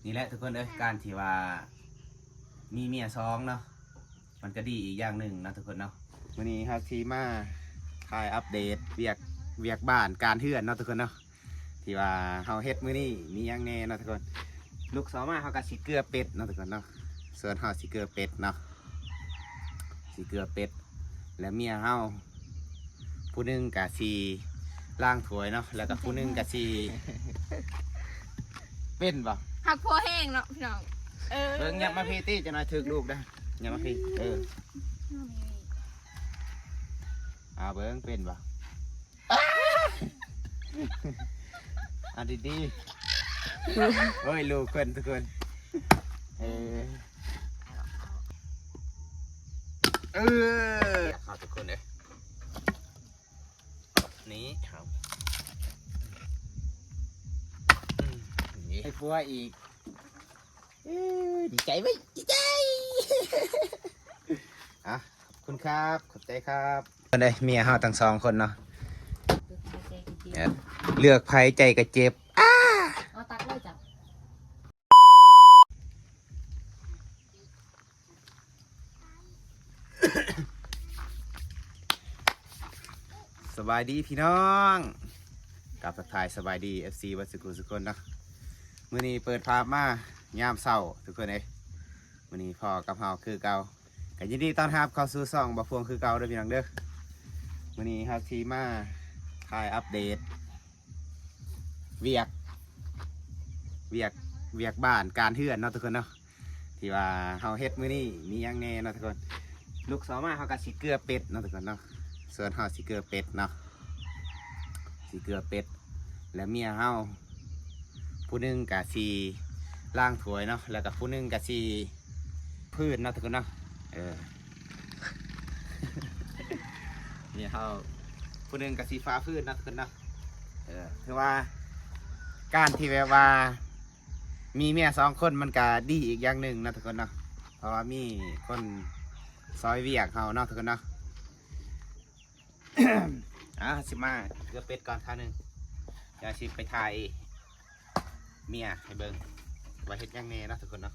ນີ້ແຫຼະທຸກຄົນເອີຍ ການທີ່ວ່າມີເມຍສອງເນາະ ມັນກະດີອີກຢ່າງໜຶ່ງເນາະທຸກຄົນເນາະ. ມື້ນີ້ເຮົາຊິມາຖ່າຍອັບເດດວຽກ ວຽກບ້ານການເຮືອນເນາະທຸກຄົນເນາະ ທີ່ວ່າເຮົາເຮັດມື້ນີ້ມີຫຍັງແດ່ເນາະທຸກຄົນ. ລຸກເຊົ້າມາເຮົາກະຊິເກືອເປັດເນາະທຸກຄົນເນາະ ສ່ວນເຮົາຊິເກືອເປັດເນາະ ຊິເກືອເປັດ ແລະເມຍເຮົາ ຜູ້ໜຶ່ງກະຊິລ້າງຖ້ວຍເນາະ ແລ້ວກະຜູ້ໜຶ່ງກະຊິ ເປັນບໍ່? ຮັກຜົວແຮງເນາະພີ່ນ້ອງ. ເອີ ເບິ່ງຫຍັບມາພີ້ຕິ ຈັກໜ້ອຍຖືກລູກເດີ ຫຍັບມາພີ້. ເອີ ເອົາເບິ່ງເປັນບໍ່? ເອົາດີໆ ໂອ້ຍ ລູກເພິ່ນທຸກຄົນ. ເອີ ເອີ ເຂົ້າທຸກຄົນເດີ. ນີ້ເຮົາ ອືມ ນີ້ໃຫ້ຜົວອີກ ເອີ ດີໃຈເວີ້ຍ ດີໃຈ. ອ່ະ ຂອບຄຸນຄັບ ຂອບໃຈຄັບ. ເພິ່ນເດ້ ເມຍເຮົາທັງສອງຄົນເນາະ ເລືອກໃຜໃຈກະເຈັບ ອ້າ. ເອົາຕັກເລີຍຈ້ະ. ສະບາຍດີພີ່ນ້ອງ ກັບທັກທາຍສະບາຍດີ ເອັຟຊີ ເບິດສຸຂູສຸຄົນເນາະ. ມື້ນີ້ເປີດພາບມາຍາມເຊົ້າທຸກຄົນເອີຍ ມື້ນີ້ພໍ້ກັບເຮົາຄືເກົ່າ ກະຍິນດີຕ້ອນຮັບເຂົ້າສູ່ຊ່ອງບ່າວພວງຄືເກົ່າເດີພີ່ນ້ອງເດີ. ມື້ນີ້ເຮົາຊິມາຖ່າຍອັບເດດ ວຽກ ວຽກ ວຽກບ້ານການເຮືອນເນາະທຸກຄົນເນາະ ທີ່ວ່າເຮົາເຮັດມື້ນີ້ມີຫຍັງແດ່ເນາະທຸກຄົນ. ລຸກເຊົ້າມາເຮົາກະຊິເກືອເປັດເນາະທຸກຄົນເນາະ ສ່ວນເຮົາຊິເກືອເປັດເນາະ ຊິເກືອເປັດ ແລະເມຍເຮົາ ຜູ້ໜຶ່ງກະຊິລ້າງຖ້ວຍເນາະ ແລ້ວກະຜູ້ໜຶ່ງກະຊິ ຟາຟືນເນາະທຸກຄົນເນາະ. ເອີ ນີ້ເຮົາ ຜູ້ໜຶ່ງກະຊິຟາຟືນເນາະທຸກຄົນເນາະ. ເອີ ຖືວ່າການທີ່ແບບວ່າມີເມຍສອງຄົນ ມັນກະດີອີກຢ່າງໜຶ່ງເນາະທຸກຄົນເນາະ ເພາະວ່າມີຄົນຊ່ອຍວຽກເຮົາເນາະທຸກຄົນເນາະ. ອ່າ ຊິມາເກືອເປັດກ່ອນຄາວໜຶ່ງ ດຽວຊິໄປຖ່າຍເມຍໃຫ້ເບິ່ງວ່າເຮັດຫຍັງແດ່ເນາະທຸກຄົນເນາະ.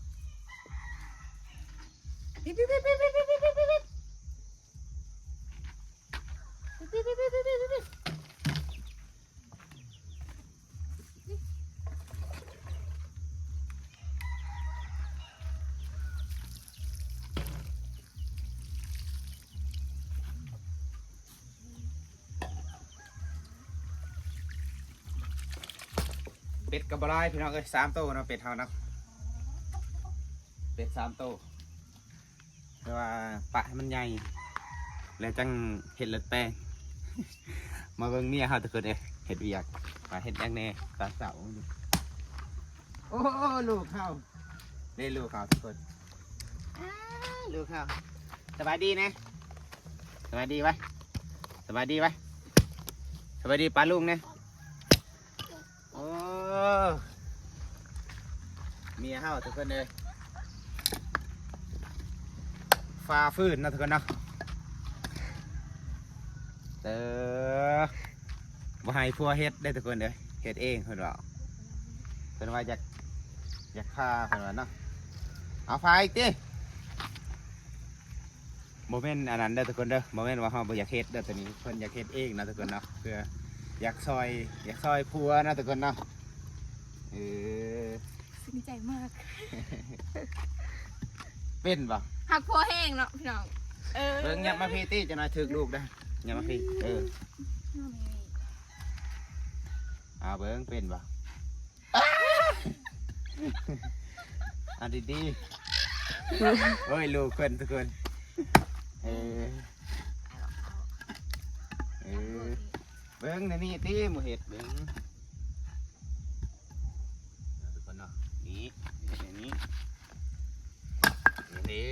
ເປັດກະບໍ່ຫຼາຍພີ່ນ້ອງເອີຍ ສາມໂຕເນາະ ເປັດເຮົາເນາະ ເປັດສາມໂຕ. ແຕ່ວ່າປະໃຫ້ມັນໃຫຍ່ ແລ້ວຈັ່ງເຮັດເລືອດແປງ. ມາເບິ່ງເມຍເຮົາທຸກຄົນເອີຍ ເຮັດວຽກ ວ່າເຮັດຫຍັງແດ່ຕອນເຊົ້າ. ໂອ້ ລູກເຮົາ ເດ້ລູກເຮົາທຸກຄົນ ອ້າ ລູກເຮົາ. ສະບາຍດີແດ່ ສະບາຍດີໄວ້ ສະບາຍດີໄວ້ ສະບາຍດີປ້າລຸງແດ່. ໂອ້ ເມຍເຮົາທຸກຄົນເອີຍ ຟາຟືນເນາະທຸກຄົນເນາະ. ເອີ ບໍ່ໃຫ້ຜົວເຮັດເດ້ທຸກຄົນເອີຍ ເຮັດເອງເພິ່ນເວົ້າ ເພິ່ນວ່າຢາກ ຢາກຟາເພິ່ນວ່າເນາະ. ເອົາຟາອີກຕິ. ບໍ່ແມ່ນອັນນັ້ນເດີທຸກຄົນເດີ ບໍ່ແມ່ນວ່າເຮົາບໍ່ຢາກເຮັດເດີ ໂຕນີ້ເພິ່ນຢາກເຮັດເອງເນາະທຸກຄົນເນາະ ເພື່ອຢາກຊ່ອຍ ຢາກຊ່ອຍຜົວເນາະທຸກຄົນເນາະ. ເອີ ຊື່ນໃຈມາກ ເປັນບໍ່? ຮັກຜົວແຮງເນາະພີ່ນ້ອງ. ເອີ ເບິ່ງຫຍັບມາພີ້ຕິ ຈັກໜ້ອຍຖືກລູກເດີ ຫຍັບມາພີ້. ເອີ ເອົາເບິ່ງເປັນບໍ່? ອ່າ ເອົາດີໆ ໂອ້ຍ ລູກເພິ່ນທຸກຄົນ. ເອີ ເອີ ເບິ່ງໃນນີ້ຕິ ໝູ່ເຮັດເບິ່ງ ເນາະ ທຸກຄົນເນາະ. ນີ້ ນີ້ ນີ້ ນີ້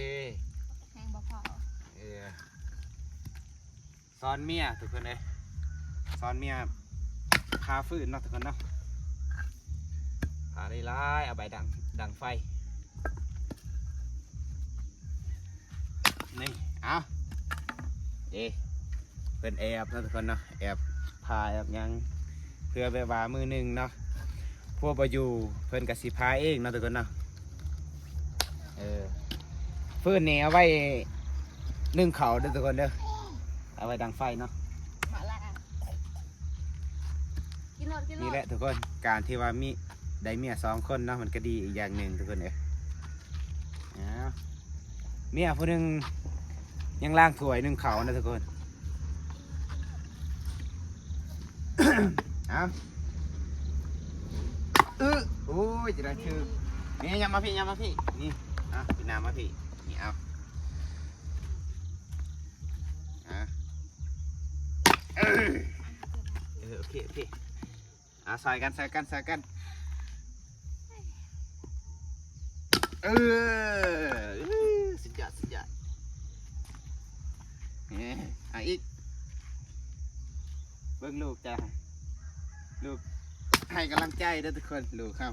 ແຮງບໍ່ພໍ. ເອີ ສອນເມຍທຸກຄົນເອີຍ ສອນເມຍພາຟືນເນາະທຸກຄົນເນາະ. ພາໄດ້ຫຼາຍ ເອົາໃບດັງ ດັງໄຟ ນີ້ ເອົາ ເດ້ ເພິ່ນແອບເນາະທຸກຄົນເນາະ ແອບພາແອບຫຍັງ ເພື່ອແບບວ່າມື້ໜຶ່ງເນາະ ຜົວບໍ່ຢູ່ ເພິ່ນກໍຊິພາເອງເນາະທຸກຄົນເນາະ. ເອີ ຟືນນີ້ເອົາໄວ້ໜຶ້ງເຂົ້າເດີທຸກຄົນເດີ ເອົາໄວ້ດັງໄຟເນາະ. ມາລະ ກິນໂລດ ກິນໂລດ. ນີ້ແຫຼະທຸກຄົນ ການທີ່ວ່າມີ ໄດ້ເມຍສອງຄົນເນາະ ມັນກໍດີອີກຢ່າງໜຶ່ງທຸກຄົນເອີຍ. ອ້າວ ເມຍຜູ້ໜຶ່ງຍັງລ້າງຖ້ວຍໜຶ້ງເຂົ້ານະທຸກຄົນ. ເອົາ ອື ໂອ້ຍ ຈະໄດ້ຖືກ. ນີ້ ຫຍັບມາພີ້ ຫຍັບມາພີ້ ນີ້. ອ່ະ ກິນນ້ຳມາພີ້ ນີ້ ເອົາ ອ່ະ ເອີ ເອີ ໂອເຄ ໂອເຄ. ອ່າ ໃສ່ກັນ ໃສ່ກັນ ໃສ່ກັນ ເອີ ສຸດຍອດ ສຸດຍອດ. ເອີ ເອົາອີກ ເບິ່ງລູກຈ້າ ລູກໃຫ້ກຳລັງໃຈເດີທຸກຄົນ ລູກເຮົາ.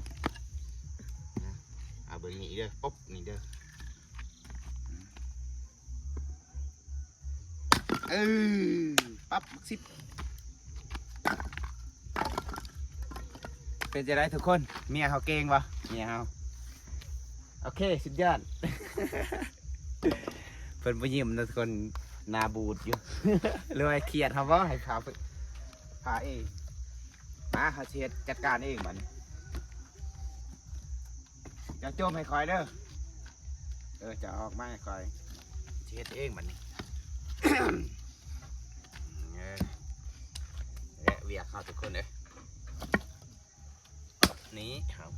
ເອົາເບິ່ງນີ້ເດີ ປົບ ນີ້ເດີ. ເອີ ປັບ ບັກສິບ. ເປັນຈັ່ງໃດທຸກຄົນ ເມຍເຮົາເກັ່ງບໍ່ ເມຍເຮົາ? ໂອເຄ ສຸດຍອດ. ເພິ່ນບໍ່ຍິ້ມນະທຸກຄົນ ໜ້າບູດຢູ່. ຫຼືວ່າຄຽດເຮົາບໍ່ ໃຫ້ພາ ພາເອງ. ມາ ເຮົາຊິເຮັດ ຈັດການເອງບັດນີ້. ເຈົ້າຈົ່ມໃຫ້ຂ້ອຍເດີ ເອີ ເຈົ້າອອກມາໃຫ້ຂ້ອຍ ຊິເຮັດເອງບັດນີ້. ເອີ ແລະວຽກເຮົາທຸກຄົນເອີຍ ນີ້ເຮົາ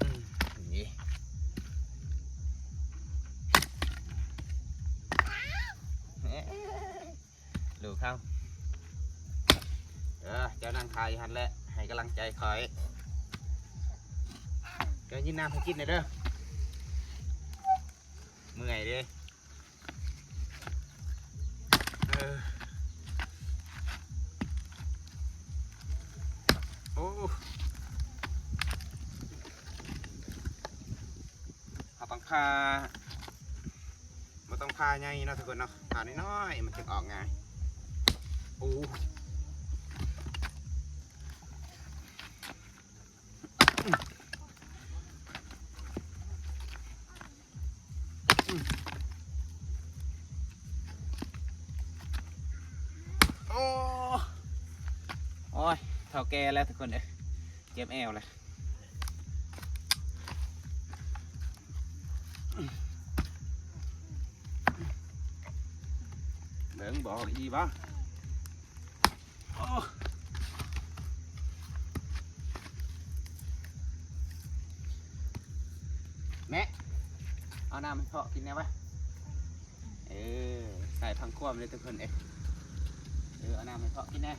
ອືມ ນີ້ ເອີ ລູກເຮົາ ເອີ ເຈົ້ານັ່ງຖ້າຢູ່ຫັ້ນແຫຼະ ໃຫ້ກຳລັງໃຈຂ້ອຍ. ເຈົ້າຍິນນ້ຳໃຫ້ກິນແດ່ເດີ ເມື່ອຍເດ້. ເອີ ໂອ້ ເຮົາຕ້ອງຜ່າ ບໍ່ຕ້ອງຜ່າໃຫຍ່ເນາະທຸກຄົນເນາະ ຜ່ານ້ອຍໆ ມັນຈຶ່ງອອກງ່າຍ. ໂອ້ ໂອ້ ໂອ້ຍ ເຖົ້າແກ່ແລ້ວທຸກຄົນເອີຍ ເຈັບແອວແລ້ວ. ເບິ່ງ ບໍ່ອອກອີ່ບໍ່? ໂອ້ ແມະ ເອົານ້ຳໃຫ້ພໍ່ກິນແດ່ວະ. ເອີ ໃສ່ພັງຄວາມເລີຍທຸກຄົນເອີຍ. ເອີ ເອົານ້ຳໃຫ້ພໍ່ກິນແດ່.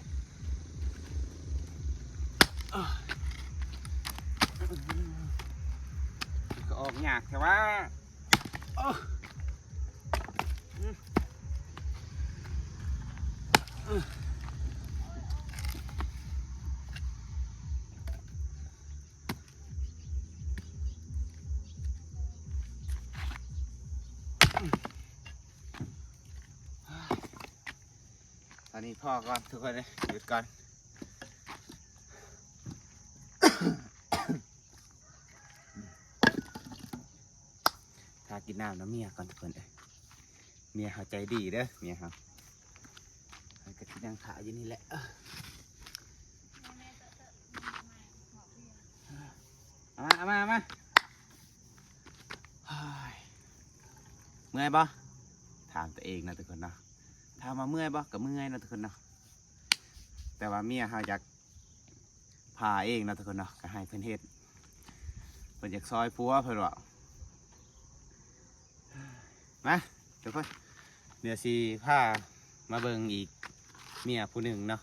ກໍອອກຍາກແທ້ວະ. ຕອນນີ້ພໍກ່ອນທຸກຄົນເອີຍ ຢຸດກ່ອນ. ຖ້າກິນນ້ຳນຳເມຍກ່ອນທຸກຄົນເອີຍ. ເມຍເຮົາໃຈດີເດີ ເມຍເຮົາ. ເຮົາກໍຊິນັ່ງຖ້າຢູ່ນີ້ແຫຼະ. ເອົາມາ ເອົາມາ ເອົາມາ. ເມື່ອຍບໍ່? ຖາມຕົວເອງເນາະທຸກຄົນເນາະ. ຖາມວ່າເມື່ອຍບໍ່? ກໍເມື່ອຍເນາະທຸກຄົນເນາະ. ແຕ່ວ່າເມຍເຮົາຢາກ ຜ່າເອງເນາະທຸກຄົນເນາະ ກໍໃຫ້ເພິ່ນເຮັດ ເພິ່ນຢາກຊ່ອຍຜົວເພິ່ນເວົ້າ. ມາທຸກຄົນ ດຽວຊິພາມາເບິ່ງອີກເມຍຜູ້ໜຶ່ງເນາະ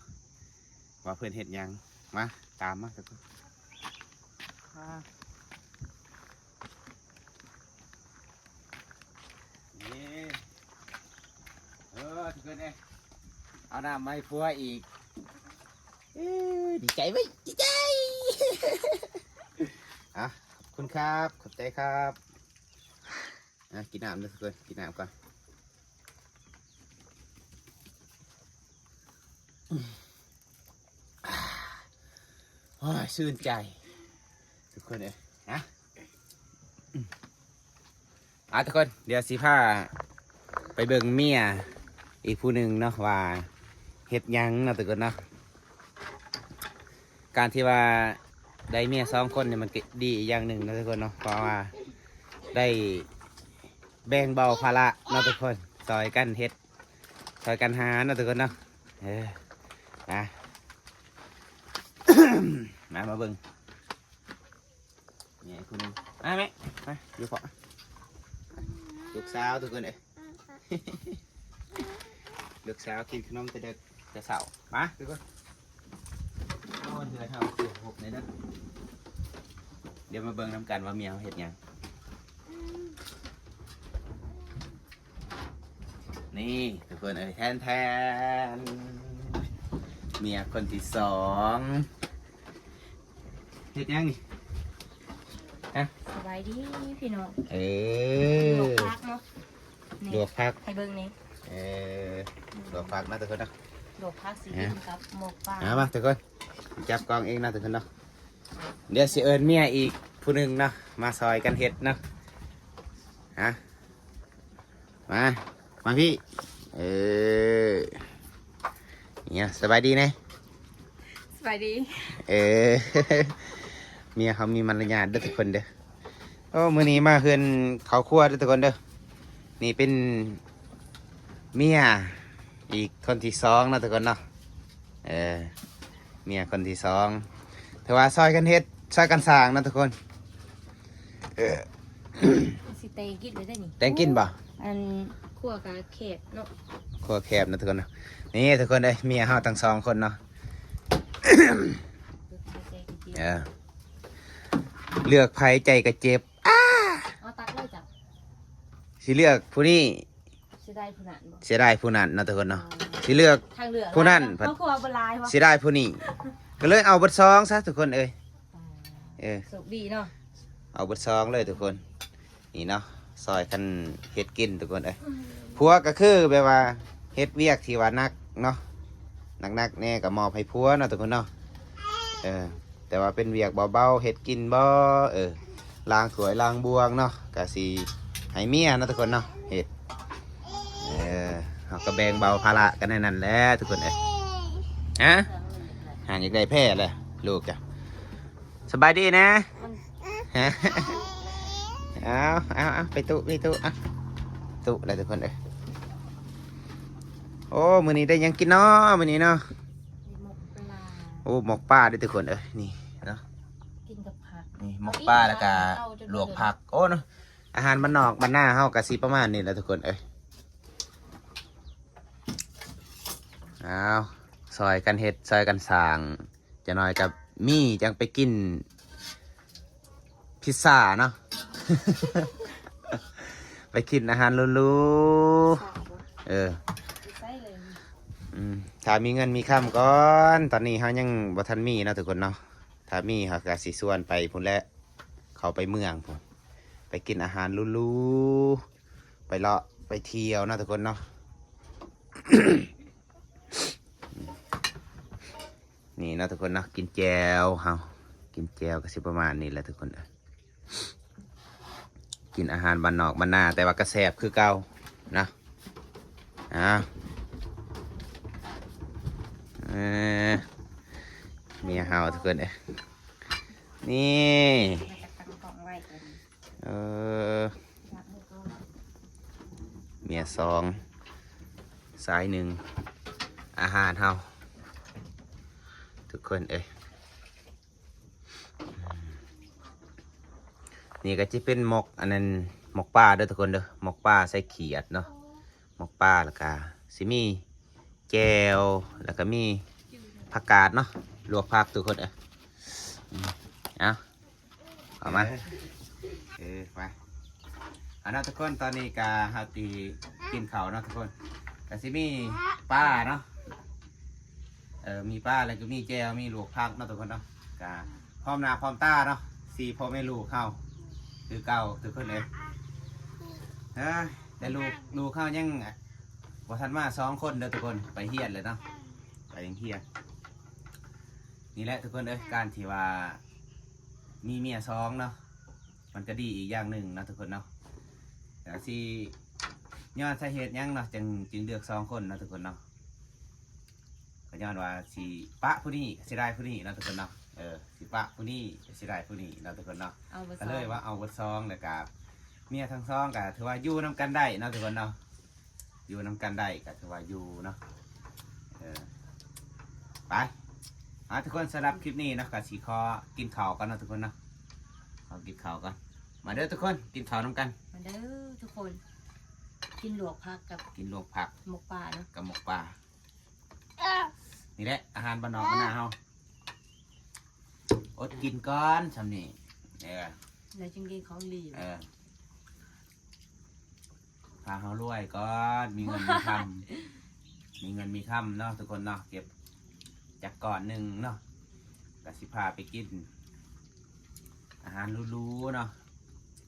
ວ່າເພິ່ນເຮັດຫຍັງ. ມາ ຕາມມາທຸກຄົນ. ນີ້ ເອີ ທຸກຄົນເອີຍ ເອົານ້ຳມາໃຫ້ຜົວອີກ. ເອີ ດີໃຈເວີຍ ດີໃຈ. ອ່ະ ຂອບຄຸນຄັບ ຂອບໃຈຄັບ. ອ່ະ ກິນນ້ຳເດີທຸກຄົນ ກິນນ້ຳກ່ອນ. ອ່າ ໂອ້ຍ ຊື່ນໃຈທຸກຄົນເອີຍ ນະ. ອືມ ອ່າ ທຸກຄົນ ດຽວຊິພາໄປເບິ່ງເມຍອີກຜູ້ໜຶ່ງເນາະ ວ່າເຮັດຫຍັງເນາະທຸກຄົນເນາະ. ການທີ່ວ່າໄດ້ເມຍສອງຄົນນີ້ ມັນກໍດີອີກຢ່າງໜຶ່ງເນາະທຸກຄົນເນາະ ເພາະວ່າໄດ້ແບ່ງເບົາພາລະເນາະທຸກຄົນ ຊ່ອຍກັນເຮັດ ຊ່ອຍກັນຫາເນາະທຸກຄົນເນາະ. ເອີ ມາ ມາ ມາເບິ່ງ ນີ້ຜູ້ໜຶ່ງ ມາແມ່ ມາຢູ່ເພາະ ລູກສາວທຸກຄົນເອີຍ ລູກສາວກິນຂະໜົມແຕ່ເດິກແຕ່ເຊົ້າ. ມາທຸກຄົນ ໂອ້ຍ ເຮືອນເຮົາຄືຮົກແດ່ເດີ. ດຽວມາເບິ່ງນຳກັນວ່າເມຍເຮົາເຮັດຫຍັງ. ນີ້ທຸກຄົນເອີຍ ແທນໆ ເມຍຄົນທີສອງ ເຮັດຫຍັງນີ້ ຮະ? ສະບາຍດີພີ່ນ້ອງ. ເອີ ລວກຜັກເນາະ ນີ້ ລວກຜັກ ໃຫ້ເບິ່ງນີ້. ເອີ ລວກຜັກເນາະທຸກຄົນເນາະ ລວກຜັກຊິກິນກັບໝົກປາ. ເອົາມາທຸກຄົນ ຈັບກ້ອງເອງເນາະທຸກຄົນເນາະ. ດຽວຊິເອີ້ນເມຍອີກຜູ້ໜຶ່ງເນາະ ມາຊ່ອຍກັນເຮັດເນາະ. ຮະ ມາ ມາພີ່ ເອີ ນີ້ ສະບາຍດີແດ່ ສະບາຍດີ. ເອີ ເມຍເຮົາມີມາລະຍາດເດີທຸກຄົນເດີ. ໂອ້ ມື້ນີ້ມາເຮືອນເຂົ້າຄົວເດີທຸກຄົນເດີ. ນີ້ເປັນເມຍອີກຄົນທີສອງເນາະທຸກຄົນເນາະ. ເອີ ເມຍຄົນທີສອງ ຖືວ່າຊ່ອຍກັນເຮັດ ຊ່ອຍກັນສ້າງເນາະທຸກຄົນ. ເອີ ຊິແຕ່ງກິນໄດ້ນີ້ ແຕ່ງກິນບໍ່? ອັນຄົວກະແຄບເນາະ ຄົວແຄບເນາະທຸກຄົນເນາະ. ນີ້ທຸກຄົນເອີຍ ເມຍເຮົາທັງສອງຄົນເນາະ ເອີ ເລືອກໃຜໃຈກະເຈັບ. ອ້າ ເອົາຕັກເລີຍຈ້ະ ຊິເລືອກຜູ້ນີ້ ເສຍດາຍຜູ້ນັ້ນບໍ່? ເສຍດາຍຜູ້ນັ້ນເນາະທຸກຄົນເນາະ. ອໍ ຊິເລືອກ ທາງເລືອກ ຜູ້ນັ້ນ ເຮົາຄົວບໍ່ຫຼາຍຫວະ ເສຍດາຍຜູ້ນີ້ ກໍເລີຍເອົາເບິດສອງຊະທຸກຄົນເອີຍ. ອໍ ເອີ ໂຊກດີເນາະ ເອົາເບິດສອງເລີຍທຸກຄົນ. ນີ້ເນາະ ຊ່ອຍກັນເຮັດກິນທຸກຄົນເອີຍ. ອືມ ຜົວກໍຄືແບບວ່າເຮັດວຽກທີ່ວ່າໜັກເນາະ ໜັກໆແດ່ກໍມອບໃຫ້ຜົວເນາະທຸກຄົນເນາະ. ເອີ ແຕ່ວ່າເປັນວຽກເບົາໆ ເຮັດກິນບໍ່ ເອີ ລ້າງຖ້ວຍລ້າງບ່ວງເນາະ ກະຊິໃຫ້ເມຍເນາະທຸກຄົນເນາະເຮັດ. ເອີ ເຮົາກໍແບ່ງເບົາພາລະກັນໃນນັ້ນແຫຼະທຸກຄົນເອີຍ. ຮະ ຫາຢາກໄດ້ແພ້ແຫຼະລູກກະ. ສະບາຍດີແດ່ ຮະ ເອົາ ເອົາ ເອົາ ໄປຕຸ ໄປຕຸ ເອົາ ຕຸແລ້ວທຸກຄົນເອີຍ. ໂອ້ ມື້ນີ້ໄດ້ຫຍັງກິນເນາະ ມື້ນີ້ເນາະ? ມີໝົກປາ ໂອ້ ໝົກປາເດ້ທຸກຄົນເອີຍ ນີ້ເນາະ ກິນກັບຜັກ ນີ້ໝົກປາ ແລ້ວກະລວກຜັກ. ໂອ້ ເນາະ ອາຫານບ້ານນອກບ້ານນາເຮົາກະຊິປະມານນີ້ແຫຼະທຸກຄົນເອີຍ. ເອົາ ຊ່ອຍກັນເຮັດ ຊ່ອຍກັນສ້າງ. ຈັກໜ້ອຍກໍມີ ຈັ່ງໄປກິນພິຊາເນາະ ໄປກິນອາຫານຫຼູໆ. ເອີ ອືມ ຖ້າມີເງິນມີຄຳກ່ອນ ຕອນນີ້ເຮົາຍັງບໍ່ທັນມີເນາະທຸກຄົນເນາະ. ຖ້າມີເຮົາກໍຊິຊວນໄປພຸ້ນແຫຼະ ເຂົ້າໄປເມືອງພຸ້ນ ໄປກິນອາຫານຫຼູໆ ໄປເລາະໄປທ່ຽວເນາະທຸກຄົນເນາະ. ນີ້ເນາະທຸກຄົນເນາະ ກິນແຈ່ວເຮົາ ກິນແຈ່ວກໍຊິປະມານນີ້ແຫຼະທຸກຄົນເອີຍ. ກິນອາຫານບ້ານນອກບ້ານນາ ແຕ່ວ່າກໍແຊບຄືເກົ່າເນາະ. ອ້າວ ເອີ ເມຍເຮົາທຸກຄົນເອີຍ ນີ້ ເອີ ເມຍສອງ ຊາຍໜຶ່ງ ອາຫານເຮົາທຸກຄົນເອີຍ. ນີ້ກໍຈະເປັນໝົກ ອັນນັ້ນ ໝົກປາເດີທຸກຄົນເດີ ໝົກປາໃສ່ຂຽດເນາະ ໝົກປາ ແລ້ວກະຊິມີແຈ່ວ ແລ້ວກະມີຜັກກາດເນາະ ລວກຜັກທຸກຄົນເອີຍ. ເອົາ ເອົາມາ ເອີ ເອີ ໄປ ເອົາເນາະທຸກຄົນ ຕອນນີ້ກະເຮົາຊິກິນເຂົ້າເນາະທຸກຄົນ ກະຊິມີປາເນາະ ເອີ ມີປາ ແລ້ວກໍມີແຈ່ວ ມີລວກຜັກເນາະທຸກຄົນເນາະ ກະພ້ອມໜ້າພ້ອມຕາເນາະ ສີ່ພໍ່ແມ່ລູກເຮົາຄືເກົ່າທຸກຄົນເອີຍ. ເອີ ແຕ່ລູກ ລູກເຮົາຍັງບໍ່ທັນມາສອງຄົນເດີທຸກຄົນ ໄປຮຽນແລ້ວເນາະ ໄປໂຮງຮຽນ. ນີ້ແຫຼະທຸກຄົນເອີຍ ການທີ່ວ່າມີເມຍສອງເນາະ ມັນກໍດີອີກຢ່າງໜຶ່ງເນາະທຸກຄົນເນາະ. ກໍຊິຍ້ອນສາເຫດຫຍັງເນາະ ຈຶ່ງ ຈຶ່ງເລືອກສອງຄົນເນາະທຸກຄົນເນາະ. ກໍຍ້ອນວ່າຊິປະຜູ້ນີ້ ເສຍດາຍຜູ້ນີ້ເນາະທຸກຄົນເນາະ. ເອີ ຊິປະຜູ້ນີ້ ເສຍດາຍຜູ້ນີ້ເນາະທຸກຄົນເນາະ. ເອົາເບີສອງ ກໍເລີຍວ່າເອົາເບີສອງ ແລ້ວກໍເມຍທັງສອງກໍຖືວ່າຢູ່ນຳກັນໄດ້ເນາະທຸກຄົນເນາະ. ຢູ່ນຳກັນໄດ້ກໍຖືວ່າຢູ່ເນາະ. ເອີ ໄປ ອ່າ ທຸກຄົນ ສຳລັບຄລິບນີ້ເນາະ ກໍຊິຂໍກິນເຂົ້າກ່ອນເນາະທຸກຄົນເນາະ. ຂໍກິນເຂົ້າກ່ອນ. ມາເດີທຸກຄົນ ກິນເຂົ້ານຳກັນ. ມາເດີທຸກຄົນ ກິນລວກຜັກກັບ ກິນລວກຜັກ ໝົກປາເນາະ ກັບໝົກປາ. ນີ້ແຫຼະອາຫານບ້ານນອກບ້ານນາເຮົາ. ອົດກິນກ່ອນຊ່ຳນີ້ ເອີ ແລ້ວຈຶ່ງກິນຂອງດີ. ເອີ ພາເຮົາລວຍກ່ອນ ມີເງິນມີຄຳ ມີເງິນມີຄຳເນາະທຸກຄົນເນາະ. ເກັບຈັກກ້ອນໜຶ່ງເນາະ ກໍຊິພາໄປກິນອາຫານຫຼູໆເນາະ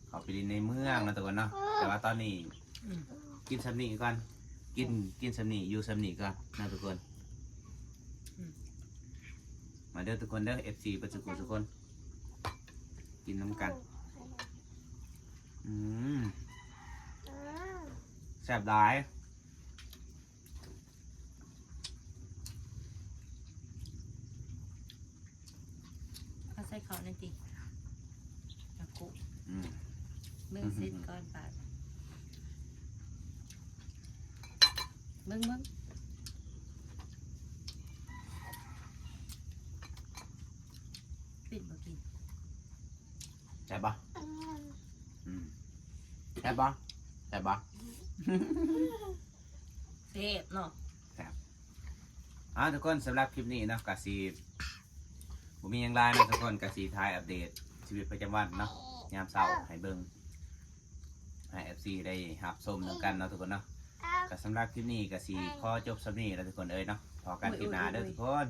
ເຂົ້າໄປຫຼິ້ນໃນເມືອງເນາະທຸກຄົນເນາະ. ແຕ່ວ່າຕອນນີ້ ອືມ ກິນຊ່ຳນີ້ກ່ອນ ກິນ ກິນຊ່ຳນີ້ ຢູ່ຊ່ຳນີ້ກ່ອນເນາະທຸກຄົນ. ອືມ ມາເດີທຸກຄົນເດີ ເອັຟຊີ ເບິດສູ່ຜູ້ສູ່ຄົນ ກິນນຳກັນ. ອືມ ແຊບຫຼາຍ. ເອົາໃສ່ເຂົ້າໜ່ອຍຕິ ອາກຸ. ອືມ ເບິ່ງເສັດກ່ອນບາດ ເບິ່ງ ເບິ່ງ ເປັນບໍ່ກິນ. ແຊບບໍ່? ອືມ ແຊບບໍ່? ແຊບບໍ່? ແຊບເນາະ ແຊບ. ເອົາ ທຸກຄົນ ສຳລັບຄລິບນີ້ເນາະ ກະຊິບໍ່ມີຫຍັງຫຼາຍເນາະທຸກຄົນ ກະຊິຖ່າຍອັບເດດຊີວິດປະຈຳວັນເນາະ ຍາມເຊົ້າໃຫ້ເບິ່ງ ໃຫ້ເອັຟຊີໄດ້ຮັບຊົມນຳກັນເນາະທຸກຄົນເນາະ. ກະສຳລັບຄລິບນີ້ກະຊິຂໍຈົບສ່ຳນີ້ແຫຼະທຸກຄົນເອີຍເນາະ ພໍ້ກັນຄລິບໜ້າເດີທຸກຄົນ.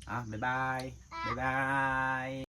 ເອົາ ບາຍບາຍ ບາຍບາຍ.